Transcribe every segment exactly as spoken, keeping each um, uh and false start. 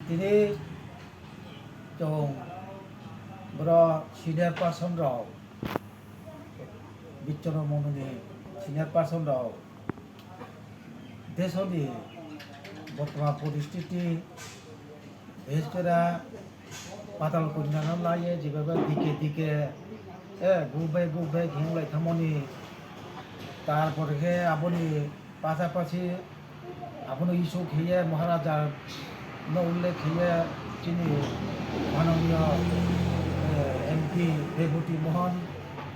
Tini chwng borok senior person rok, Bichoro Mononi senior person rok desoni bortoman poristiti, bises kore Patal Kanya no laiye, jebebe dike dike, eh, guk bai guk bai hinglai thamoni, tarpore khe aboni pasapasi abono issue kheye Maharaja no ullekh kheye chini manoniyo, eh, M P Bibhuti Mohan,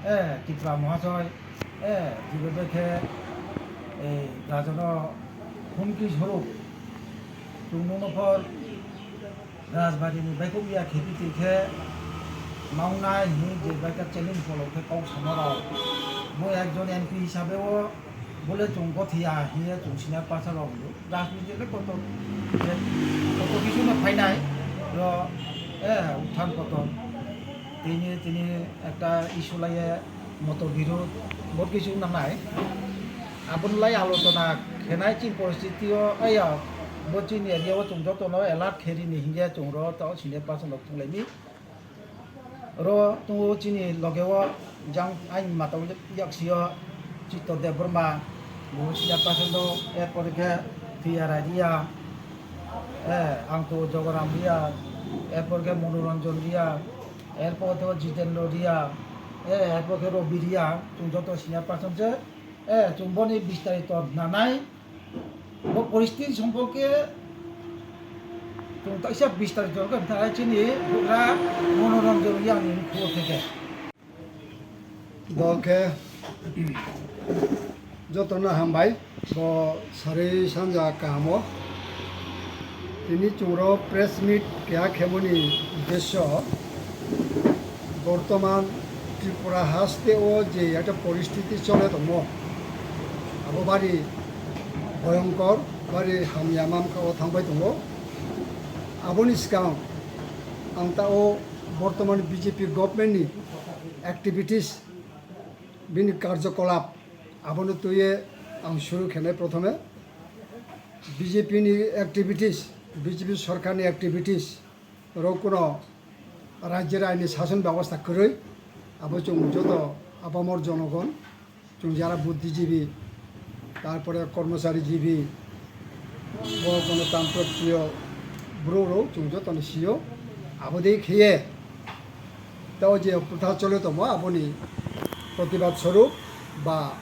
eh, Tripura Mahasoi, eh, jebebe khe, eh, rajano humki suru chwngno phor Rajbari ni baikhuk ya khe biti khe maungnai hinwi je baikha challenge bolong khe kok sama rok. Bo ekjon M P hisabe o bole chwng gothiya hiye chwng senior person rok hinwi. Rajniti le koto, koto kisu no phainai ro, eh, uthan koto. Tini, tini ekta issue laiye moto biru, bot kisu nangnai. Aboni lai alochona khenai chini poristiti o, aya, bo chini area o chwng joto no alert khe rini hinkhe chwng ro to senior person rok thwnglaimi. Oro tongo chini loge o jang aini mata yaksi o Chitto Debbarma, bo senior person do, erpore khe P R I Riya, eh, Angto Jogoram Riya, erpore khe Monoranjan Riya, erpore khe Jitendra Riya, eh, erpore khe Robi Riya, chwng joto senior person se, eh, chwng boni bistarito nanai. Bo poristiti somporke chwng taisa bistarito khe bwtharwi chini bugra Monoranjan Riyani khobor theke. Bo khe jotono hambai, bo sarwi sanja kahamo. Tini chwng ro press meet keha khemoni uddesyo bortoman Tripura haste o je ekta poristiti chole tongmo, abo bari bhoyongkor, bari hamya mamka o thangbai tongo. Aboni swkang ang ta o bortoman B J P government ni activities, bini karjokolap, abono twiwi ang suru khenai prothome. B J P ni activities, B J P sorkar ni activities, oro kuno rajya ni aini sason bebosta kwrwi, abo chwng joto apamor jonogon, chwng jara buddhijibi, tarpore kormocharijibi, bo kono tantro priyo borok rok chwng jotono sio, abo dei khiye tao je protha chole tongmo aboni protibad swarup ba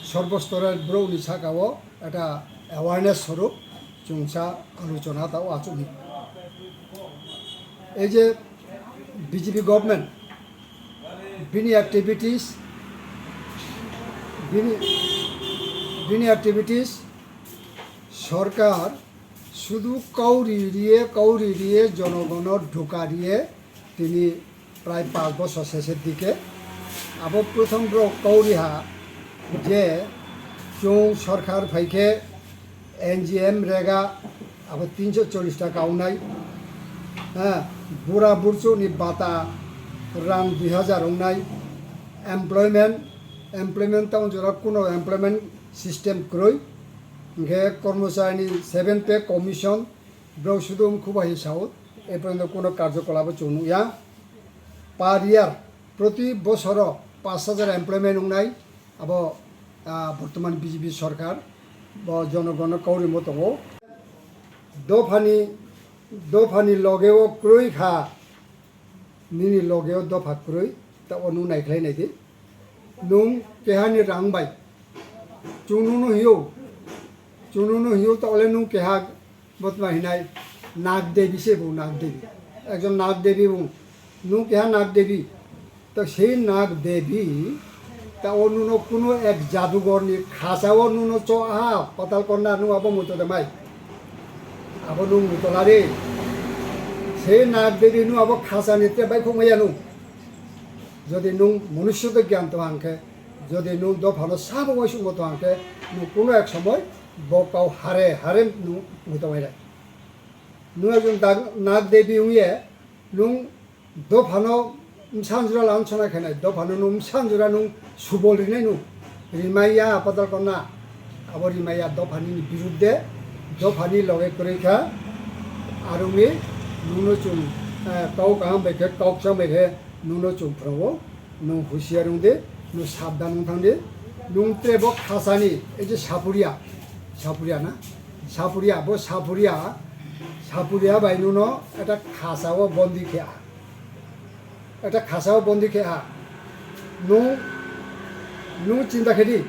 sorbo storer borok ni saka o ekta awareness swarup chwngsa alochona tao achukni. Ei je B J P government bini activities, bini, bini activities sorkar sudu kauri riye, kauri riye, jonogono dhuka riye, tini prai panch bosor sese dike. Abo prothom borok kauri ha je chwng sorkar phaikhe N G M rega abo tinso chollish taka wngnai. Ha, bura burchukni bata rang dui hajar wngnai. Employment, employment tamo jora kuno employment system kwrwi. Hinkhe kormocharini seven pay commission, borok sudu wngkhuba hi sao, e porjonto kuno karjokolabo chwng nukya. Per year, proti bosoro pash hajar employment wngnai, abo, ah, bortoman B J P sorkar, bo jonogono kaurimo tongo. Dophani, dophani logeo kwrwi kha, nini logeo dopha kwrwi, ta o nwng naikhlai naidi. Nwng kehani rang bai, chwng nwngno hiyo, chwng nwngno hiyo, ta ole nwng keha botma hinai Nag Devi se bo Nag Devi. Ekjon Nag Devi bo, nwng keha Nag Devi. Ta sei Nag Devi, ta o nwngno kuno ek jadugorni khasao nwngno cho aha, Patal Kanya nwng abo muitu de mai. Abo nwng muitu lari. Sei Nag Devi nwng abo khasani te bai khok maya nwng. Jodi nwng manushyo de gyan tong hangkhe, jodi nwng dophano sabo waisukmo tong hangkhe, nwng kuno ek somoy bo kau hare hare nwng muitu mai rai. Nwng ekjon dag-, Nag Devi wngye, nwng dophano bwsa jora lansona khenai, dophano nwng bwsa jora nwng subol rinai nwng, rimaiya Patal Kanya, abo rimaiya dophani ni birudde, dophani loge kwrwi kha, Aroni nungno chwng, eh, kau kaham bai khe, kau kwchang bai khe nungno chwng phwrwngo, nung husiar wng di, nung sabdan wng thang di, nung tre bo khasani, ei je sapuria, sapuria na, sapuria, bo sapuria, sapuria bai nungno eta khasao bondi khe a. Eta khasao bondi khe a. Nung, nung chinta khe di.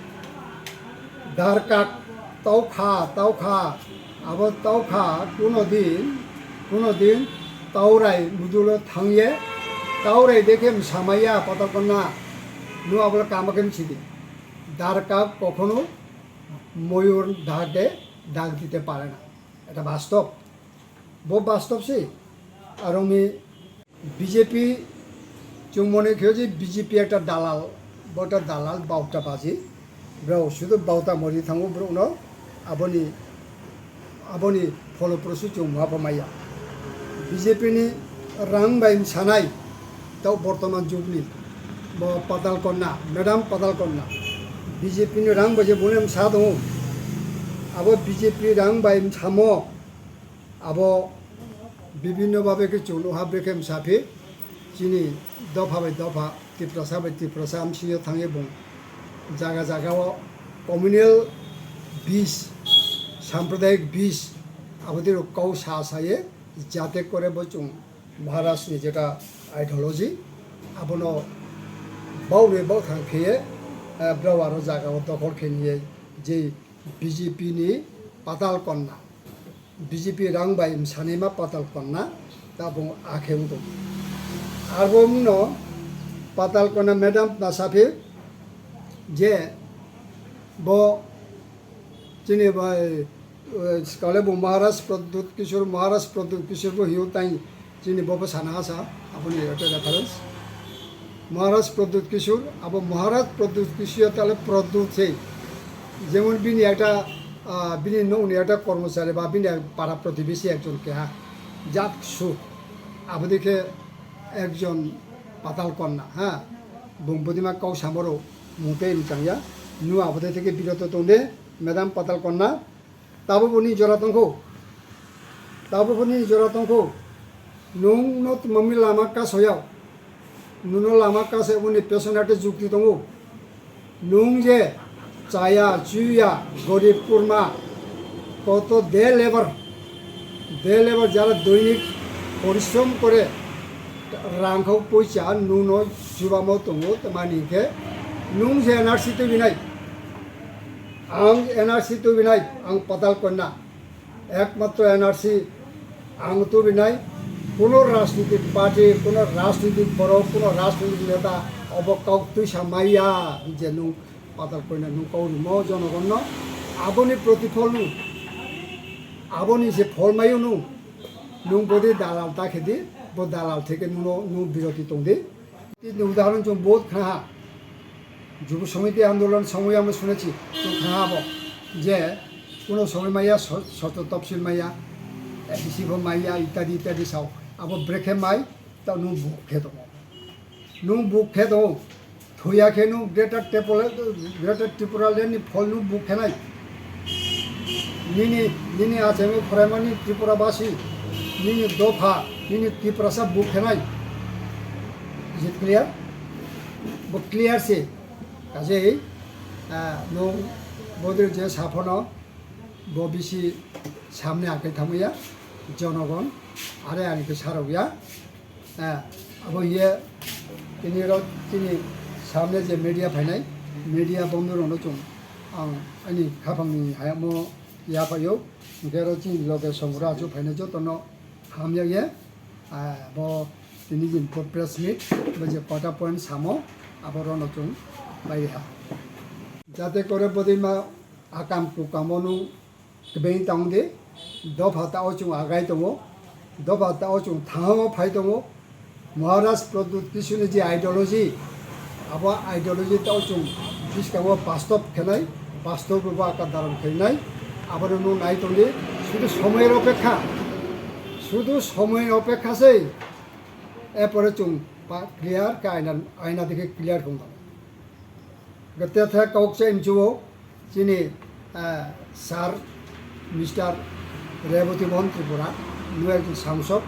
Darkak tau kha, tau kha. Abo tau kha, kuno din, kuno din taurai mudulo thangye, taurai dekhe msamaya patal konna. Nung abola kama khe msidi. Darkak kokhono moyur dak de, dak dite pare na. Eta bastob. Bo bastob si. Aroni B J P chwng mone khe je B J P ekta dalal, bo ekta dalal, bauta baji. Bro, sudu bauta mori thango bro no, aboni, aboni pholo prosu chwng muha maya. B J P ni rang bai msanai, tau bortoman jugni, bo Patal Konna, Madam Patal Konna. B J P ni rang bai je bune msa tongo, abo B J P rang bai msamo, abo bibhinno bhabe khe chwng nukha, brekhe msaphi chini dopha bai dopha, Tiprasa bai Tiprasa amsio thangwi bung jaga jagao communal bis, sampradayik bis, abodei rok kau sa saye jate kore bo chwng Maharaj ni jeta ideology abono baure bauthang kheye, eh, brao aro jagao dokhol khe niye je B J P ni Patal Konna. B J P rang bai msanai ma Patal Konna, tabung akhe wng tong. Arbo wngno Patal Konna madam na saphi je bo chini bai, eh, skale bo Maharaj Pradyut Kishore, Maharaj Pradyut Kishore bo hiyo tai. Chini bo bwsano asa, aboni ekta reference. Maharaj Pradyut Kishore, abo Maharaj Pradyut Kishore tale Pradyut se. Jemon bini ekta, ah, bini nokni ekta kormochari ba bini para protibesi ekjon keha. Jat su. Abodikhe ekjon Patal Konna, ha. Bung bodima kau samoro mutei mchangya. Nu abode theke biroto tongde, Madam Patal Konna. Tabuk bo nini jora tongkho. Tabuk bo nini jora tongkho. Nwng no twmami lama kasoyao. Nwng no lama kasai boni pesonate jukti tongo. Nwng je chaya, chuya, gorib kurma, koto day labour, day labour jara doinik porishrom kore, rangkhao poisa nwng no chubamo tongo, tamani hinkhe nwng je N R C tubinai. Ang N R C tubinai, ang Patal Konna. Ekmatro N R C ang tubinai. Kuno rajnitik party, kuno rajnitik borok, kuno rajnitik neta obo kok twisa maya je nwng Patal Konna nwng kok rimo jonogonno. Aboni protiphol nwng, aboni je phol mayo nwng, nwng bodi dalal ta khedi, bo dalal theke nwng, nwng biroti tongdi. Tini udahoron chwng bahut khnaha. Jubo Samiti Andolon somoyamo suneci chwng khnaha bo je kuno somoi maya so-, soto topsil maya, A D C bo maya, itadi itadi sao. Abo brekhe mai ta nwng buk khe tongo. Nwng buk khe tongo. Thuya khe nwng Greater Tripura, Greater Tripura Land ni phol nwng buk khenai. Nini, nini achaiwi phwraimani Tripura basi, nini dopha, nini Tiprasa buk khenai. Is it clear? Bo clear se. Kajei, ah, nwng bodri je saphano, bo bisi samne akai thamaya, jonogon, are ani khe sarokya. Eh, abo hiye tini rok chini samne je media phainai, media bondhu rokno chwng ang ani khapangni hayamo yaphaio, hinkhe aro chini loge songra achu phainai jotono hamya ye, ah, bo tini jin bo press meet, bo je kota point samo, abo rokno chwng bai ha. Jate kore bodima akam kukamo nung Kwbeng tang di, dopha tao chwng agai tongo, dopha tao chwng thangao phai tongo. Maharaj Pradyut Kishore ni je ideology, abo ideology tao chwng bwskango bastob khenai, bastob rwbo aka daram khenai, abono nwng nai tong di, sudu somoyni opekha, sudu somoyni opekha sei, erpore chwng pa-, clear khe aina, aina dikhe clear khe wng tong. Gete the kok se mchuo chini, ah, sir, Mister Reboti Mohan Tripura. Nwng ekjon sangsok,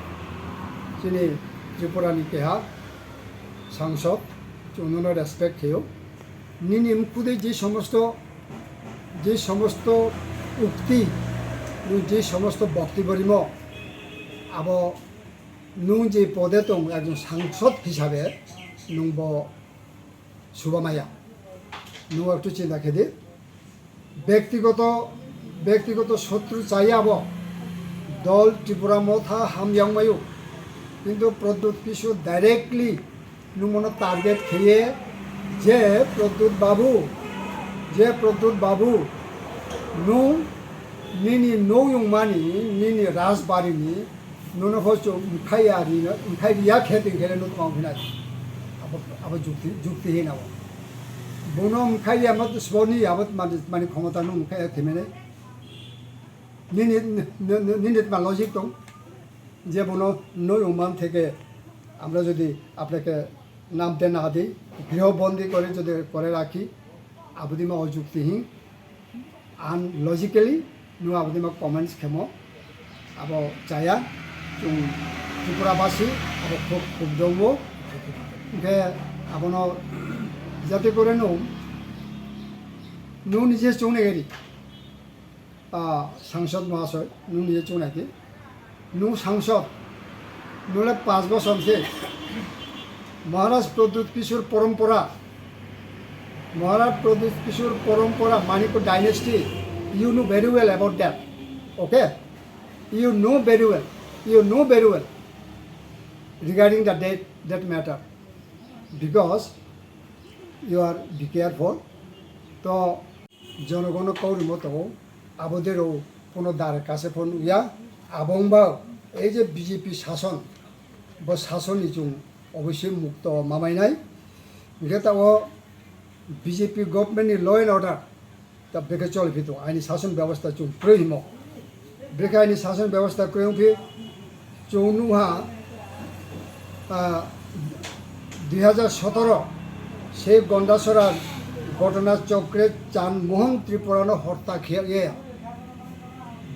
chini Tripura ni keha sangsok, chwng nono respect khaio. Nini mukudei je somosto, je somosto ukti, nwng je somosto boktibyo rimo, abo nwng je pode tong ekjon sangsok hisabe nwng bo Subamaya, nwng ektu chinta khe di. Bektigoto, bektigoto sotru chaya bo dol Tripura Motha hamyang mayu. Kintu Pradyut Kishore directly nwng mono target kheye je Pradyut Babu, je Pradyut Babu, nwng nini noyung mani, nini rajbari ni, nono pho chwng mkhai ya ri, mkhai riya khe twi khe no tong phinai. Abo, abo jukti, jukti hin abo. Bono mkhai ya mat sboni abo mani, mani khomota no mkhai ya thimene. Nini, nini, nini ma logic tong. Je bono noyung man theke amra jodi apnake nam te na di, griho bondi kore jodi kore rakhi, abodi ma o jukti hin. Ang logically nwng aboni ma comments khemo, abo chaya, chwng Tripura basi abo khub, khub dongo. Hwnkhe abono jate kore nwng, nwng nije chwng nai gari, ah, sangsad mahasoi, nwng nije chwng nai di. Nwng sangsad, nwng le panch bosor se. Maharaj Pradyut Kishore Parampara, Maharaj Pradyut Kishore Parampara, Manipur dynasty, you know very well about that. Okay? You know very well. You know very well regarding the that, that matter. Because you are be careful. To jonogono kaurimo tongo, abo derou pono dare kase phone uya, abo wngba ei je B J P sason, bo sason ni chwng obosoi mukto mamainai. Hwnkhe ta o B J P government ni law and order ta bwkhe choli phi tongo, aini sason bebostha chwng kwrwi himo. Bwkhe aini sason bebostha kwrwi wngphi, chwng nukha, ah, dui hajar sotoro se Gondasora ghotona chokre Chan Mohan Tripura no hotta khe ye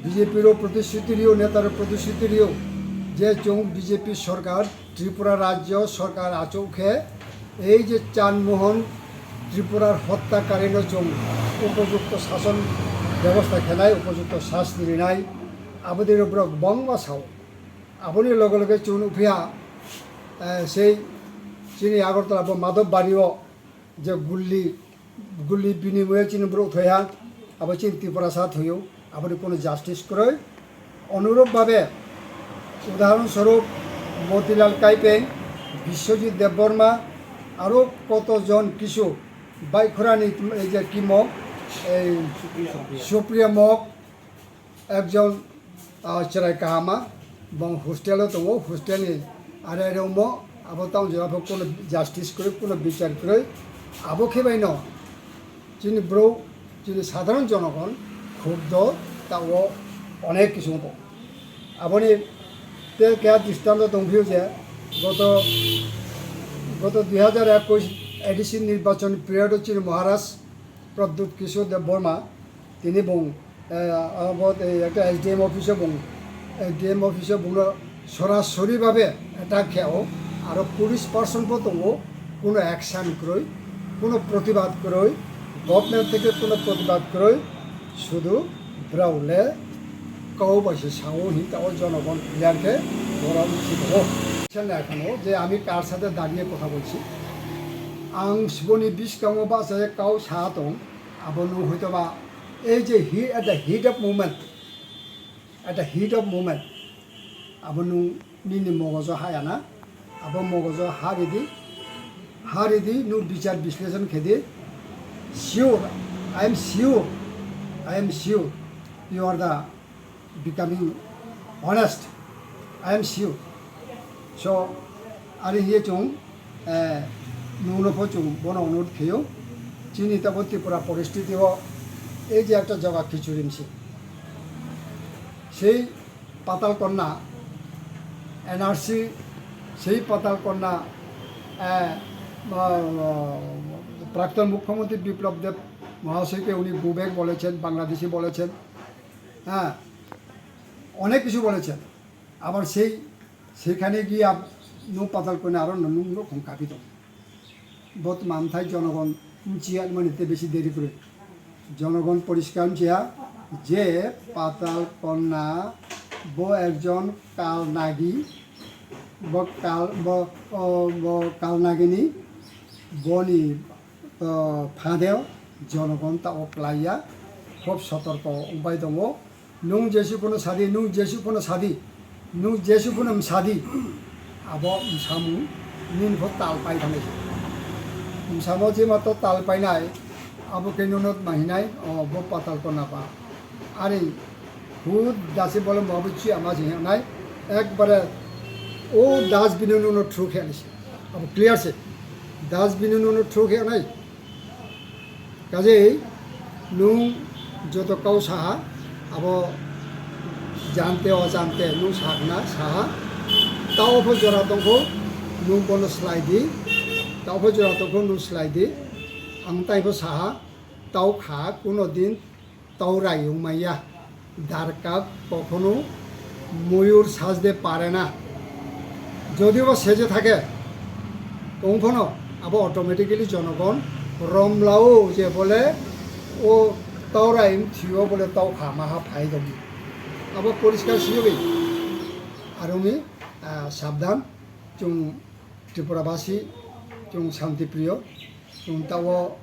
B J P ro protishruti rio, neta ro protishruti rio je chwng B J P sorkar, Tripura rajyo sorkar achuk khe ei je Chan Mohan Tripurar hotta karino chwng upojukto sason bebostha khenai, upojukto sasti rinai, abodino borok bangma sao. Aboni loge loge chwng nukphiya, eh, sei chini Agartala bo Madhobbario je gulli, gulli binimoye chini borok thoiha, abo chini Tiprasa thoio, aboni kono justice kwrwi. Onurop babe, udahoron swarup Motilal Kaipeng, Biswajit Debbarma, aro koto jon kisu baikhorani ei je kimo, ei Supriya Mok, ekjon, ah, chwrai kahama, bong hostel o tongo, hostel ni are are omo, abo tamo jora pho kono justice kwrwi, kono bichar kwrwi, abo khe bai no chini bro, chini sadharon jonogon khubdo ta o onek kisu tongo. Aboni te keha dristanto tongphio je goto, goto dui hajar ekush A D C nirbachon period o chini Maharaj Pradyut Kishore Debbarma, tini bung, eh, abo tei ekta S D M office o bung, S D M office o bungno sorasori babe attack khe o, aro police person bo tongo, kuno action kwrwi, kuno protibad kwrwi, government theke kuno protibad kwrwi, sudu brao le kau bai se sao hinta o jonogon clear khe borok si tongo. Senne ekhano je ami kar sathe dariye kotha bolchi, ang siboni biskango bachai kau sa tong, abo no hoito ba ei je he-, at the heat of moment, at the heat of moment, abo nwng nini mogojo haya na, abo mogojo ha ridi, ha ridi, nwng bichar bisleshon khe di, sure, I am sure, I am sure you are the becoming honest, I am sure. So, ari hiye chwng, eh, nwngno pho chwng bono onurod khaio, chini tabo Tripura poristiti o ei je ekta joga khichuri misi, sei Patal Kanya, N R C, sei Patal Kanya, eh, ah, প্রাক্তন মুখ্যমন্ত্রী বিপ্লব দেব মহাশয়কে উনি go back বলেছেন, বাংলাদেশি বলেছেন, হ্যাঁ, অনেক কিছু বলেছেন। Abar sei, seikhane giya nung patal kona aro nung nokhong kabi tong. Botman thai jonogon mchiya mani te besi deri kore. Jonogon poriskar mchiya je patal kona bo ekjon kal nagi, bo kal, bo, o, bo kal nagini boni, o, phadeo jonogon ta o klaiya, khub sotorko wngbai tongo. Nung jesu phano sadi, nung jesu phano sadi, nung jesu phano msadi, abo msamung nini pho tal pai thangwi. Msamo je mato tal painai, abo khe nono mahinai, o bo patal kona ba. Ani hud dasi bole mo bo chi ama jing nai, ekbare o dustbin no nono throw khe ani se. Abo clear se. Dustbin no nono throw khe nai. Kajei nung joto kau saha, abo jante ojante nung sakna saha, tao pho jora tongkho nung bono slai di, tao pho jora tongkho nung slai di, ang tai pho saha, tao kha kuno din tao rai wngmaya. Darkak kokhno moyur sajde pare na. Jodiba seje thake, tong phano abo automatically jonogon romlao je bole o tao rai wng thio bole tao kha maha phai dong. Abo poriskar siyobi. Aroni, ah, sabdan, chwng Tripura basi, chwng Shanti Priyo, chwng tao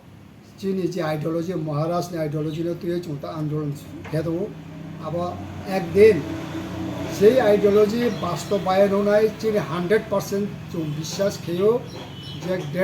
chini je ideology, Maharaj ni ideology no twiwi chwng ta andolon khe tongo. Abo ekdin sei ideology bastobayan wngnai chini hundred percent chwng biswas kheyo je